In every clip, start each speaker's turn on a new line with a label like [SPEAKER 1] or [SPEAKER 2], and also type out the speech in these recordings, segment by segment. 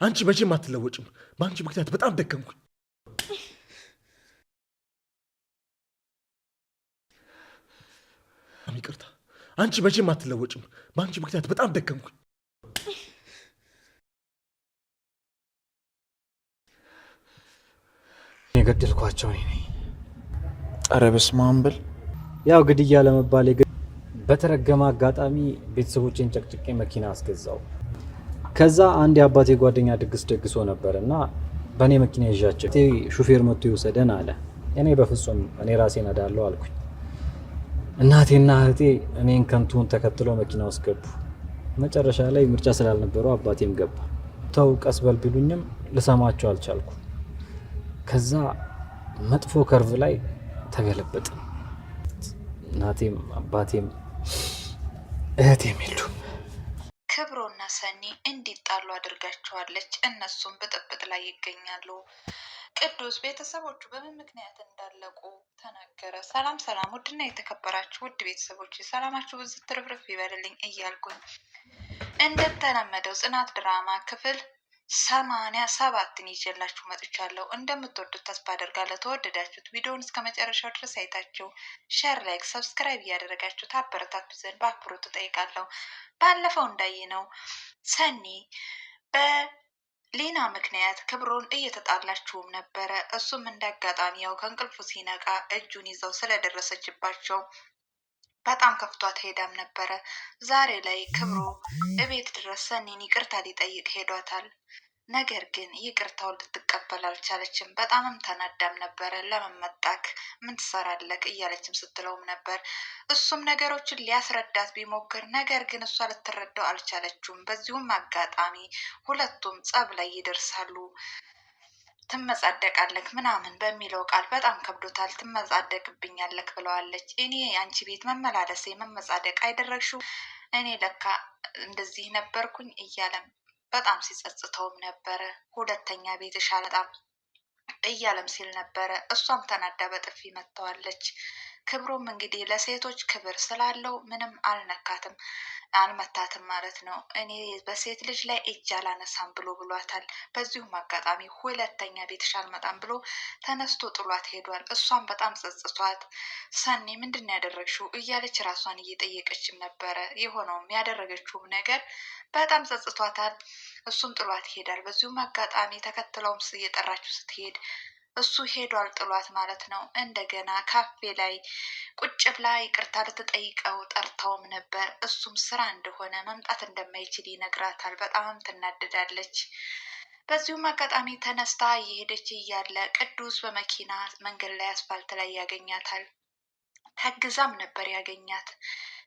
[SPEAKER 1] አንቺ መቼም አትለወጭም። በአንቺ ምክንያት በጣም ደከምኩኝ። ይቅርታ። አንቺ መቼም አትለወጭም። በአንቺ ምክንያት በጣም ደከምኩኝ።
[SPEAKER 2] የገደልኳቸው እኔ ነኝ።
[SPEAKER 3] ኧረ በስመ አብ በል።
[SPEAKER 2] ያው ግድያ ለመባል በተረገመ አጋጣሚ ቤተሰቦቼን ጨቅጭቄ መኪና አስገዛው። ከዛ አንድ የአባቴ ጓደኛ ድግስ ደግሶ ነበር እና በእኔ መኪና ይዣቸው ሹፌር መጥቶ ይውሰደን አለ። እኔ በፍጹም እኔ ራሴ ነዳለሁ አልኩኝ። እናቴና እህቴ እኔን ከንቱን ተከትለው መኪና ውስጥ ገቡ። መጨረሻ ላይ ምርጫ ስላልነበረው አባቴም ገባ። ተው ቀስ በል ቢሉኝም ልሰማቸው አልቻልኩ። ከዛ መጥፎ curve ላይ ተገለበጠ። እናቴም አባቴም እህቴም የሉም።
[SPEAKER 4] ክብሮና ሰኒ እንዲጣሉ አድርጋቸዋለች። እነሱም ብጥብጥ ላይ ይገኛሉ። ቅዱስ ቤተሰቦቹ በምን ምክንያት እንዳለቁ ተናገረ። ሰላም ሰላም! ውድና የተከበራችሁ ውድ ቤተሰቦች ሰላማችሁ ብዙ ትርፍርፍ ይበልልኝ እያልኩኝ እንደተለመደው ጽናት ድራማ ክፍል 87ን ይዤላችሁ መጥቻለሁ። እንደምትወዱት ተስፋ አደርጋለሁ። ተወደዳችሁት ቪዲዮውን እስከ መጨረሻው ድረስ አይታችሁ share፣ like፣ subscribe እያደረጋችሁ ታበረታቱ ዘንድ በአክብሮት እጠይቃለሁ። ባለፈው እንዳየነው ሰኒ በሊና ምክንያት ክብሮን እየተጣላችውም ነበረ። እሱም እንዳጋጣሚ ያው ከእንቅልፉ ሲነቃ እጁን ይዘው ስለደረሰችባቸው በጣም ከፍቷት ሄዳም ነበረ። ዛሬ ላይ ክብሮ እቤት ድረስ ሰኒን ይቅርታ ሊጠይቅ ሄዷታል። ነገር ግን ይቅርታውን ልትቀበል አልቻለችም። በጣምም ተናዳም ነበረ። ለምን መጣክ? ምን ትሰራለክ? እያለችም ስትለውም ነበር። እሱም ነገሮችን ሊያስረዳት ቢሞክር ነገር ግን እሷ ልትረዳው አልቻለችውም። በዚሁም አጋጣሚ ሁለቱም ጸብ ላይ ይደርሳሉ። ትመጻደቃለክ ምናምን በሚለው ቃል በጣም ከብዶታል። ትመጻደቅብኛለክ ብለዋለች። እኔ የአንቺ ቤት መመላለሴ መመጻደቅ አይደረግሽው እኔ ለካ እንደዚህ ነበርኩኝ እያለም በጣም ሲጸጽተውም ነበረ። ሁለተኛ ቤትሽ አልመጣም እያለም ሲል ነበረ። እሷም ተናዳ በጥፊ መጥተዋለች። ክብሩም እንግዲህ ለሴቶች ክብር ስላለው ምንም አልነካትም አልመታትም ማለት ነው። እኔ በሴት ልጅ ላይ እጅ አላነሳም ብሎ ብሏታል። በዚሁም አጋጣሚ ሁለተኛ ቤትሽ አልመጣም ብሎ ተነስቶ ጥሏት ሄዷል። እሷም በጣም ጸጽቷት ሰኔ ምንድን ነው ያደረግሽው እያለች ራሷን እየጠየቀችም ነበረ። የሆነውም ያደረገችውም ነገር በጣም ጸጽቷታል። እሱም ጥሏት ይሄዳል። በዚሁም አጋጣሚ ተከትለውም እየጠራችው ስትሄድ እሱ ሄዷል ጥሏት ማለት ነው። እንደገና ካፌ ላይ ቁጭ ብላ ይቅርታ ልትጠይቀው ጠርታውም ነበር። እሱም ስራ እንደሆነ መምጣት እንደማይችል ይነግራታል። በጣምም ትናደዳለች። በዚሁም አጋጣሚ ተነስታ እየሄደች እያለ ቅዱስ በመኪና መንገድ ላይ አስፋልት ላይ ያገኛታል። ታግዛም ነበር ያገኛት።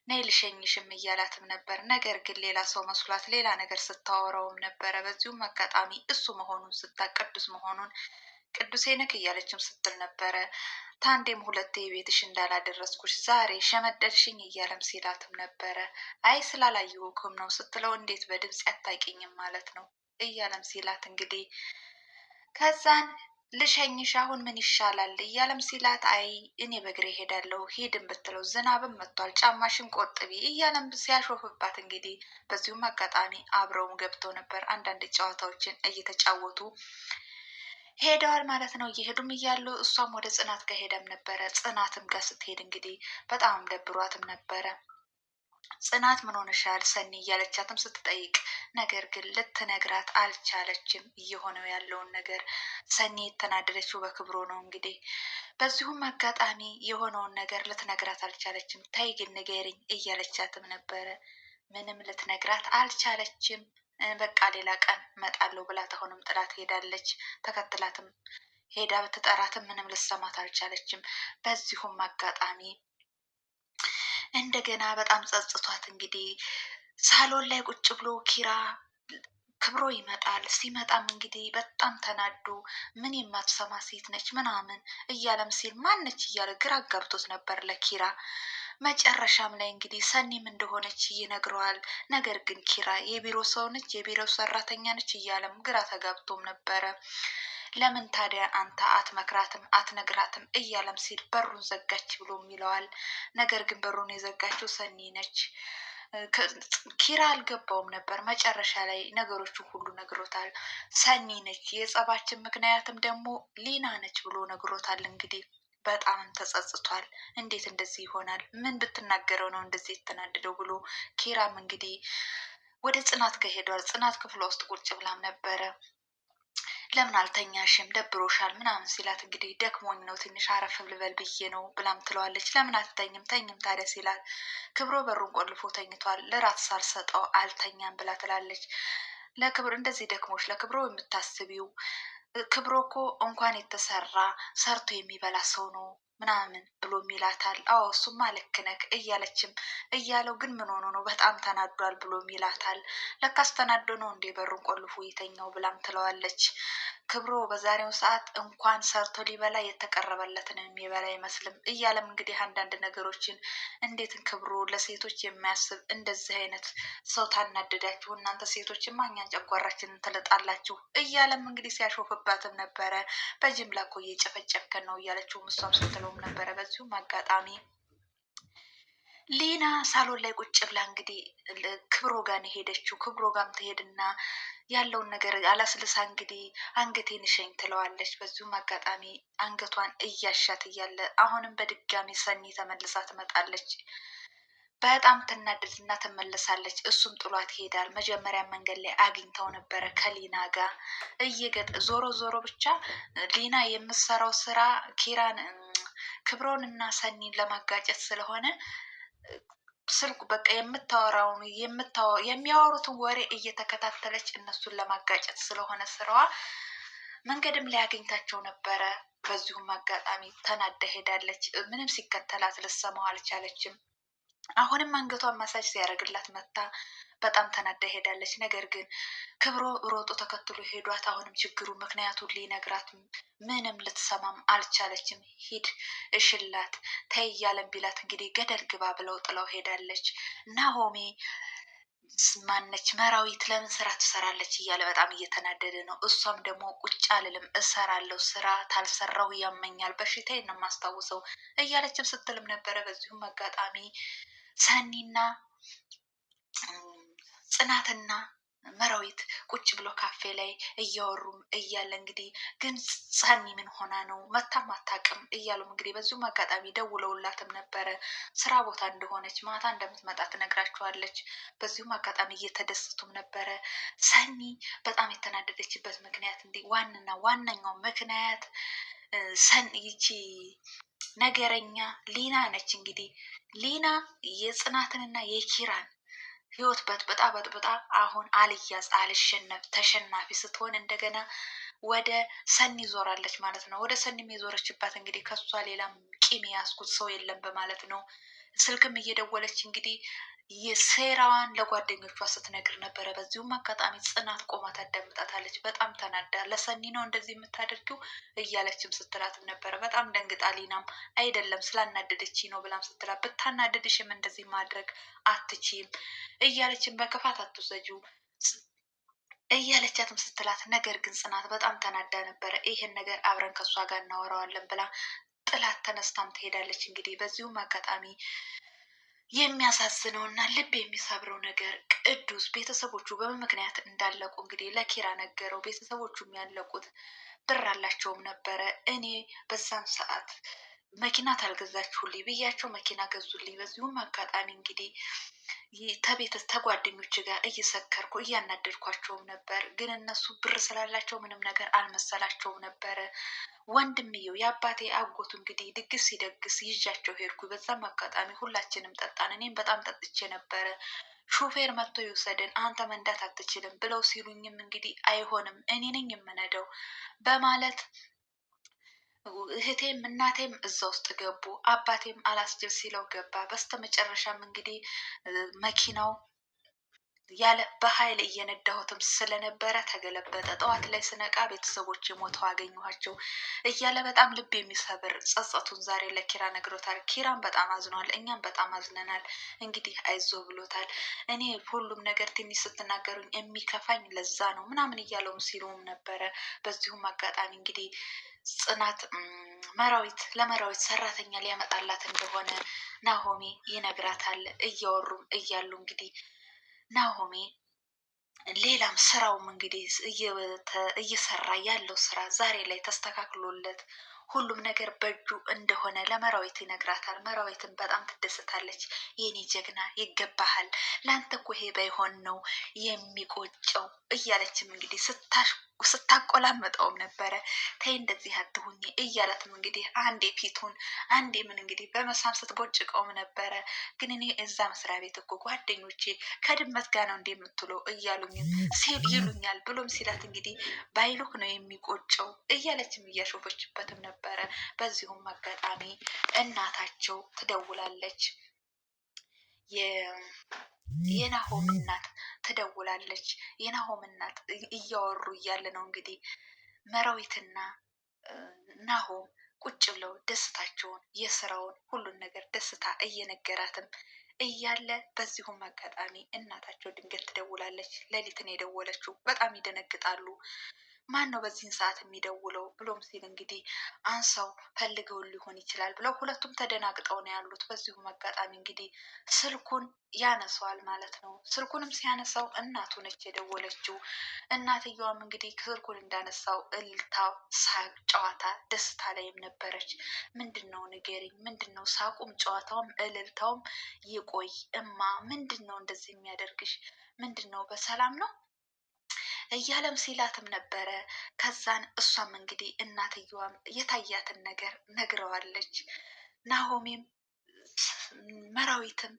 [SPEAKER 4] ነይ ልሸኝሽም እያላትም ነበር። ነገር ግን ሌላ ሰው መስሏት ሌላ ነገር ስታወራውም ነበረ። በዚሁም አጋጣሚ እሱ መሆኑን ስታ ቅዱስ መሆኑን ቅዱሴ ነክ እያለችም ስትል ነበረ። ታንዴም ሁለቴ ቤትሽ እንዳላደረስኩሽ ዛሬ ሸመደድሽኝ እያለም ሲላትም ነበረ። አይ ስላላየሁክም ነው ስትለው እንዴት በድምፅ ያታቂኝም ማለት ነው እያለም ሲላት እንግዲህ ከዛን ልሸኝሽ አሁን ምን ይሻላል እያለም ሲላት አይ እኔ በእግሬ ሄዳለሁ ሂድም ብትለው ዝናብም መጥቷል ጫማሽን ቆጥቢ እያለም ሲያሾፍባት እንግዲህ በዚሁም አጋጣሚ አብረውም ገብተው ነበር አንዳንድ ጨዋታዎችን እየተጫወቱ ሄደዋል ማለት ነው። እየሄዱም እያሉ እሷም ወደ ጽናት ጋር ሄደም ነበረ። ጽናትም ጋር ስትሄድ እንግዲህ በጣም ደብሯትም ነበረ። ጽናት ምን ሆነሻል ሰኒ እያለቻትም ስትጠይቅ፣ ነገር ግን ልትነግራት አልቻለችም እየሆነው ያለውን ነገር። ሰኒ የተናደደችው በክብሮ ነው እንግዲህ። በዚሁም አጋጣሚ የሆነውን ነገር ልትነግራት አልቻለችም። ተይ ግን ንገሪኝ እያለቻትም ነበረ። ምንም ልትነግራት አልቻለችም። በቃ ሌላ ቀን እመጣለሁ ብላት አሁንም ጥላት ሄዳለች። ተከትላትም ሄዳ ብትጠራትም ምንም ልሰማት አልቻለችም። በዚሁም አጋጣሚ እንደገና በጣም ጸጽቷት እንግዲህ ሳሎን ላይ ቁጭ ብሎ ኪራ ክብሮ ይመጣል። ሲመጣም እንግዲህ በጣም ተናዶ ምን የማትሰማ ሴት ነች ምናምን እያለም ሲል ማነች እያለ ግራ አጋብቶት ነበር ለኪራ። መጨረሻም ላይ እንግዲህ ሰኒም እንደሆነች ይነግረዋል። ነገር ግን ኪራ የቢሮ ሰው ነች፣ የቢሮ ሰራተኛ ነች እያለም ግራ ተጋብቶም ነበረ። ለምን ታዲያ አንተ አትመክራትም አትነግራትም እያለም ሲል በሩን ዘጋች ብሎም ይለዋል። ነገር ግን በሩን የዘጋችው ሰኒ ነች። ኪራ አልገባውም ነበር። መጨረሻ ላይ ነገሮቹ ሁሉ ነግሮታል። ሰኒ ነች የጸባችን ምክንያትም ደግሞ ሊና ነች ብሎ ነግሮታል። እንግዲህ በጣምም ተጸጽቷል። እንዴት እንደዚህ ይሆናል? ምን ብትናገረው ነው እንደዚህ የተናደደው ብሎ ኪራም እንግዲህ ወደ ጽናት ጋር ሄዷል። ጽናት ክፍሏ ውስጥ ቁጭ ብላም ነበረ። ለምን አልተኛሽም? ደብሮሻል ምናምን ሲላት እንግዲህ ደክሞኝ ነው ትንሽ አረፍ ልበል ብዬ ነው ብላም ትለዋለች። ለምን አትተኝም? ተኝም ታዲያ ሲላት ክብሮ በሩን ቆልፎ ተኝቷል፣ ለራት ሳልሰጠው አልተኛም ብላ ትላለች። ለክብር እንደዚህ ደክሞች ለክብሮ የምታስቢው ክብሮ እኮ እንኳን የተሰራ ሰርቶ የሚበላ ሰው ነው ምናምን ብሎም ይላታል። አዎ እሱማ ልክ ነህ እያለችም እያለው ግን ምን ሆኖ ነው በጣም ተናዷል ብሎም ይላታል። ለካስ ተናዶ ነው እንዴ በሩን ቆልፎ የተኛው ብላም ትለዋለች። ክብሮ በዛሬው ሰዓት እንኳን ሰርቶ ሊበላ የተቀረበለትን የሚበላ አይመስልም እያለም እንግዲህ አንዳንድ ነገሮችን እንዴት ክብሮ ለሴቶች የሚያስብ እንደዚህ አይነት ሰው ታናደዳችሁ እናንተ ሴቶችማ እኛን ጨጓራችንን ትልጣላችሁ እያለም እንግዲህ ሲያሾፍባትም ነበረ። በጅምላ እኮ እየጨፈጨፍከን ነው እያለችውም እሷም ስትለውም ነበረ። በዚሁም አጋጣሚ ሊና ሳሎን ላይ ቁጭ ብላ እንግዲህ ክብሮ ጋር ነው የሄደችው። ክብሮ ጋርም ትሄድና ያለውን ነገር አላስልሳ እንግዲህ አንገቴን እሸኝ ትለዋለች። በዚሁም አጋጣሚ አንገቷን እያሻት እያለ አሁንም በድጋሚ ሰኒ ተመልሳ ትመጣለች። በጣም ትናደድና ትመለሳለች። እሱም ጥሏት ይሄዳል። መጀመሪያ መንገድ ላይ አግኝተው ነበረ ከሊና ጋር እየገጠ ዞሮ ዞሮ ብቻ ሊና የምትሰራው ስራ ኪራን ክብሮን እና ሰኒን ለማጋጨት ስለሆነ ስልኩ በቃ የምታወራውን የሚያወሩትን ወሬ እየተከታተለች እነሱን ለማጋጨት ስለሆነ ስራዋ መንገድም ላይ አግኝታቸው ነበረ። በዚሁም አጋጣሚ ተናዳ ሄዳለች። ምንም ሲከተላት ልሰማው አልቻለችም። አሁንም አንገቷን ማሳጅ ሲያደርግላት መታ በጣም ተናዳ ሄዳለች። ነገር ግን ክብሮ ሮጦ ተከትሎ ሄዷት አሁንም ችግሩ ምክንያቱን ሊነግራት ምንም ልትሰማም አልቻለችም። ሂድ እሽላት ተይ እያለን ቢላት እንግዲህ ገደል ግባ ብለው ጥለው ሄዳለች። ናሆሜ ማነች መራዊት ለምን ስራ ትሰራለች እያለ በጣም እየተናደደ ነው። እሷም ደግሞ ቁጭ አልልም እሰራለሁ፣ ስራ ታልሰራው ያመኛል፣ በሽታዬን ነው የማስታውሰው እያለችም ስትልም ነበረ። በዚሁም አጋጣሚ ሰኒና ጽናትና መራዊት ቁጭ ብሎ ካፌ ላይ እያወሩም እያለ እንግዲህ ግን ሰኒ ምን ሆና ነው መታም አታውቅም እያሉም እንግዲህ በዚሁም አጋጣሚ ደውለውላትም ነበረ። ስራ ቦታ እንደሆነች ማታ እንደምትመጣ ትነግራቸዋለች። በዚሁም አጋጣሚ እየተደሰቱም ነበረ። ሰኒ በጣም የተናደደችበት ምክንያት እንዲህ ዋንና ዋነኛው ምክንያት ሰኒ ይቺ ነገረኛ ሊና ነች። እንግዲህ ሊና የጽናትንና የኪራን ህይወት በጥብጣ በጥብጣ አሁን አልያዝ አልሸነፍ ተሸናፊ ስትሆን እንደገና ወደ ሰኒ ዞራለች ማለት ነው። ወደ ሰኒም የዞረችባት እንግዲህ ከሷ ሌላ ቂም የያዝኩት ሰው የለም በማለት ነው። ስልክም እየደወለች እንግዲህ የሴራዋን ለጓደኞቿ ስትነግር ነበረ። በዚሁም አጋጣሚ ጽናት ቆማ ታዳምጣታለች። በጣም ተናዳ ለሰኒ ነው እንደዚህ የምታደርጊው እያለችም ስትላትም ነበረ። በጣም ደንግጣ ሊናም አይደለም ስላናደደች ነው ብላም ስትላት ብታናደድሽም እንደዚህ ማድረግ አትችይም እያለችም በክፋት አትውሰጂው እያለቻትም ስትላት፣ ነገር ግን ጽናት በጣም ተናዳ ነበረ። ይሄን ነገር አብረን ከእሷ ጋር እናወራዋለን ብላ ጥላት ተነስታም ትሄዳለች። እንግዲህ በዚሁም አጋጣሚ የሚያሳዝነው እና ልብ የሚሰብረው ነገር ቅዱስ ቤተሰቦቹ በምን ምክንያት እንዳለቁ እንግዲህ ለኪራ ነገረው። ቤተሰቦቹም ያለቁት ብር አላቸውም ነበረ። እኔ በዛም ሰዓት መኪና ታልገዛችሁልኝ ብያቸው መኪና ገዙልኝ። በዚሁም አጋጣሚ እንግዲህ ተቤተ ተጓደኞች ጋር እየሰከርኩ እያናደድኳቸውም ነበር። ግን እነሱ ብር ስላላቸው ምንም ነገር አልመሰላቸውም ነበረ። ወንድምየው የአባቴ አጎቱ እንግዲህ ድግስ ሲደግስ ይዣቸው ሄድኩ። በዛም አጋጣሚ ሁላችንም ጠጣን። እኔም በጣም ጠጥቼ ነበረ። ሾፌር መጥቶ ይውሰድን፣ አንተ መንዳት አትችልም ብለው ሲሉኝም እንግዲህ አይሆንም እኔ ነኝ የምነደው በማለት እህቴም እናቴም እዛ ውስጥ ገቡ። አባቴም አላስችል ሲለው ገባ። በስተመጨረሻም እንግዲህ መኪናው ያለ በኃይል እየነዳሁትም ስለነበረ ተገለበጠ። ጠዋት ላይ ስነቃ ቤተሰቦች ሞተው አገኘኋቸው እያለ በጣም ልብ የሚሰብር ጸጸቱን ዛሬ ለኪራ ነግሮታል። ኪራም በጣም አዝኗል፣ እኛም በጣም አዝነናል። እንግዲህ አይዞ ብሎታል። እኔ ሁሉም ነገር ትንሽ ስትናገሩኝ የሚከፋኝ ለዛ ነው ምናምን እያለውም ሲሉም ነበረ። በዚሁም አጋጣሚ እንግዲህ ጽናት መራዊት ለመራዊት ሰራተኛ ሊያመጣላት እንደሆነ ናሆሜ ይነግራታል። እያወሩም እያሉ እንግዲህ ናሆሜ ሌላም ስራውም እንግዲህ እየሰራ ያለው ስራ ዛሬ ላይ ተስተካክሎለት ሁሉም ነገር በእጁ እንደሆነ ለመራዊት ይነግራታል። መራዊትን በጣም ትደሰታለች። የኔ ጀግና ይገባሃል፣ ለአንተ እኮ ይሄ ባይሆን ነው የሚቆጨው እያለችም እንግዲህ ስታሽ ስታቆላመጠውም ነበረ። ተይ እንደዚህ አትሁኝ እያላትም እንግዲህ አንዴ ፊቱን አንዴ ምን እንግዲህ በመሳም ስትቦጭቀውም ነበረ። ግን እኔ እዛ መስሪያ ቤት እኮ ጓደኞቼ ከድመት ጋር ነው እንደ የምትውለው እያሉኝ ይሉኛል ብሎም ሲላት እንግዲህ ባይሉክ ነው የሚቆጨው እያለችም እያሾፈችበትም ነበረ። በዚሁም አጋጣሚ እናታቸው ትደውላለች። የናሆም እናት ትደውላለች። የናሆም እናት እያወሩ እያለ ነው እንግዲህ መራዊትና ናሆም ቁጭ ብለው ደስታቸውን የስራውን ሁሉን ነገር ደስታ እየነገራትም እያለ በዚሁም አጋጣሚ እናታቸው ድንገት ትደውላለች። ሌሊትን የደወለችው በጣም ይደነግጣሉ። ማን ነው በዚህን ሰዓት የሚደውለው ብሎም ሲል እንግዲህ አንሰው ፈልገውን ሊሆን ይችላል ብለው ሁለቱም ተደናግጠው ነው ያሉት። በዚሁም አጋጣሚ እንግዲህ ስልኩን ያነሰዋል ማለት ነው። ስልኩንም ሲያነሳው እናቱ ነች የደወለችው። እናትየዋም እንግዲህ ስልኩን እንዳነሳው እልልታ፣ ሳቅ፣ ጨዋታ፣ ደስታ ላይም ነበረች። ምንድን ነው ንገሪኝ፣ ምንድን ነው ሳቁም፣ ጨዋታውም እልልታውም ይቆይ እማ፣ ምንድን ነው እንደዚህ የሚያደርግሽ? ምንድን ነው በሰላም ነው እያለም ሲላትም ነበረ። ከዛን እሷም እንግዲህ እናትየዋም የታያትን ነገር ነግረዋለች። ናሆሜም መራዊትም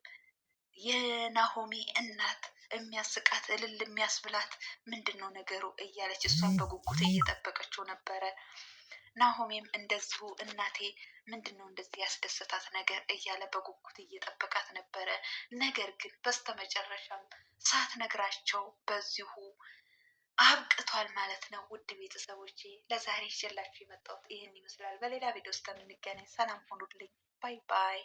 [SPEAKER 4] የናሆሜ እናት የሚያስቃት እልል የሚያስብላት ምንድን ነው ነገሩ እያለች እሷን በጉጉት እየጠበቀችው ነበረ። ናሆሜም እንደዚሁ እናቴ ምንድን ነው እንደዚህ ያስደሰታት ነገር እያለ በጉጉት እየጠበቃት ነበረ። ነገር ግን በስተመጨረሻም ሳትነግራቸው በዚሁ አብቅቷል ማለት ነው። ውድ ቤተሰቦቼ ለዛሬ ይዤላችሁ የመጣሁት ይህን ይመስላል። በሌላ ቪዲዮ እስከምንገናኝ ሰላም ሁኑልኝ። Bye bye።